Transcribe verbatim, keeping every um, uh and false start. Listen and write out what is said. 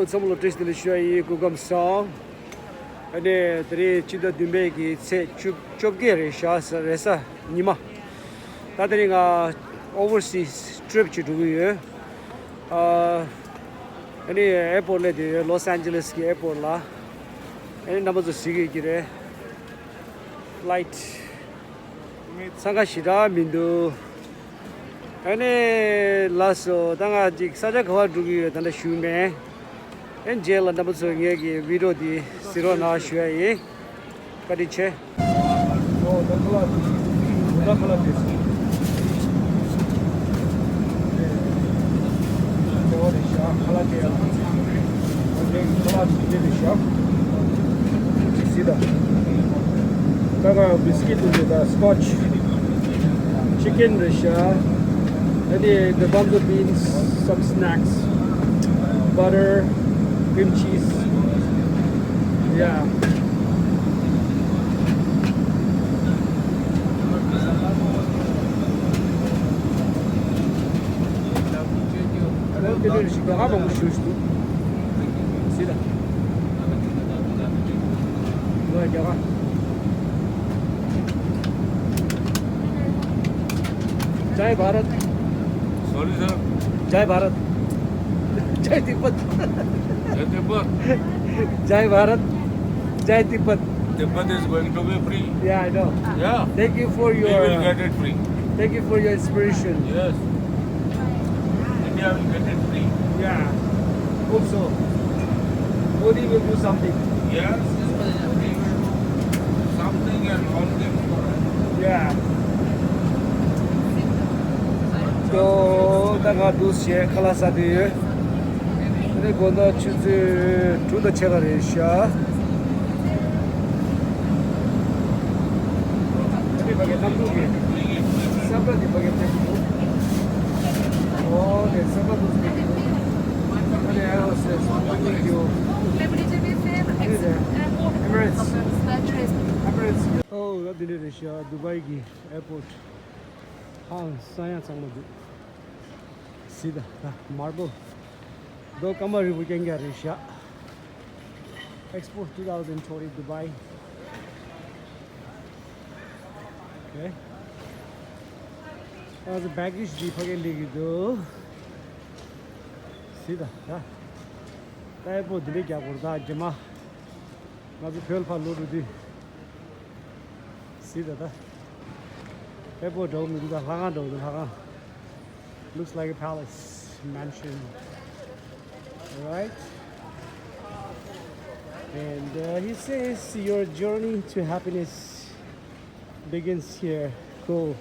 ཚང་མ་ལ་བཀྲ་ཤིས་བདེ་ལེགས་ཞུ་ཡ་ཡིན། སྐུ་ཁམས་བཟང་། ཨ་ནི་དེ་རིང་སྤྱི་ཟླ་བདུན་པའི་གི་ཚེས་བཅུ་བཅོ་བརྒྱད་རེད་ཤག་རེས་གཟའ་ཉི་མ། ད་དེ་རིང་ང་overseas trip ཅིག་འགྲོ་གི་ཡོད། ཨ་ཨ་ནི་airport སླེབས་བསྡད་ཡོད། Los Angeles གི་airport ལ། ཨ་ནི་རྣམ་པ་ཚོ་གཟིགས་ཡོད་ཀྱི་རེད། flight འཚང་ཁ་ཞེ་དྲག་མི་འདུག་ཨ་ནི་ལགས་སོ། ད་ང་ཅིག་ས་ཆ་ག་པར་འགྲོ་གི་ཡོད་ད་ལྟ་ཞུ་མེད། ཨ་ནི་རྗེས་ལ་རྣམ་པ་ཚོས་ངེད་ཀྱི་video འདི་གཟིགས་རོགས་གནང་ཞུ་ཡ་ཡིན། བཀའ་དྲིན་ཆེ། ཨོ་ད་ཁ་ལག་འདི་ད་ཁ་ལག་འདི་སི་ལེ་བ་རེད་ཤག་ཁ་ལག་དེ་ཡང་ཁ་ལག་འདི་འདི་རེད་ཤག་ཅིག་གཟིགས་དང་། ད་ག་biscuit འདི་ད་scotch chicken རེད་ཤག་ད་དེ་the bundle beans, some snacks, butter, cream cheese. Yeah. ད་དེ་འདྲ་ཞིག་རྒྱ་གར་མང་པོ་ཞིག་འདུག་སི་ལ། ང་རྒྱ་གར། Jai Bharat. Sorry, sir. Jai भारत। Jai तिब्बत। Jai तिब्बत। Jai भारत। Jai Tibet. Tibet is going to be free. Yeah, I know. Yeah. Thank you for your. We will get it free. Thank you for your inspiration. Yes. India will get it free. Yeah. Hope so. Modi will do something. Yes. Something and all things. Yeah. ད་ང་འདུག་སེ་ཁ་ལག་ཟ་འདོད་ཡོད། དེ་ནས་དགོང་དག་ཆུ་ཚོད་དྲུག་དང་ཕྱེད་ཀ་རེད་ཤག་དེ་ནས་ཕ་གི་གནམ་གྲུ་གི་ས་བཀྲ་དེ་ཕ་གི་ཕེབས་འདུག་ཨོ་དེ་ས་བཀྲ་འདུག་སེ་ཕེབས་འདུག་ཨ་ནི་air hostess, what do you do? Emirates. Emirates. ཨོ་ད་འདི་འདྲ་རེད་ཤག་དུ་བའི་གི་airport. ཧང་སང་ཡ་ཚང་མ་འདུག་གཟིགས་དང་། ད་marble། རྡོ་ཀརྨ་རི་བོ་རྐྱང་རྐྱང་རེད་ཤག Expo two thousand twenty Dubai. Okay. ཨ་ཟི་baggage འདི་ཕ་གིར་སླེབས་ཀྱི་འདུག་གཟིགས་དང་། ད་ད་airport འདི་འདྲ་རྒྱག་དགོས་རེད། ད་རྗེས་མ་ང་ཚོ་བོད་ལ་ཕར་ལོག་འགྲོ་དུས། གཟིགས་དང་། ད་airport འདྲ་བོ་མི་འདུག་ད་ལྷ་ཁང་འདྲ་བོ་འདུག་ལྷ་ཁང་། Looks like a palace, mansion. All right. And uh, he says your journey to happiness begins here. Cool.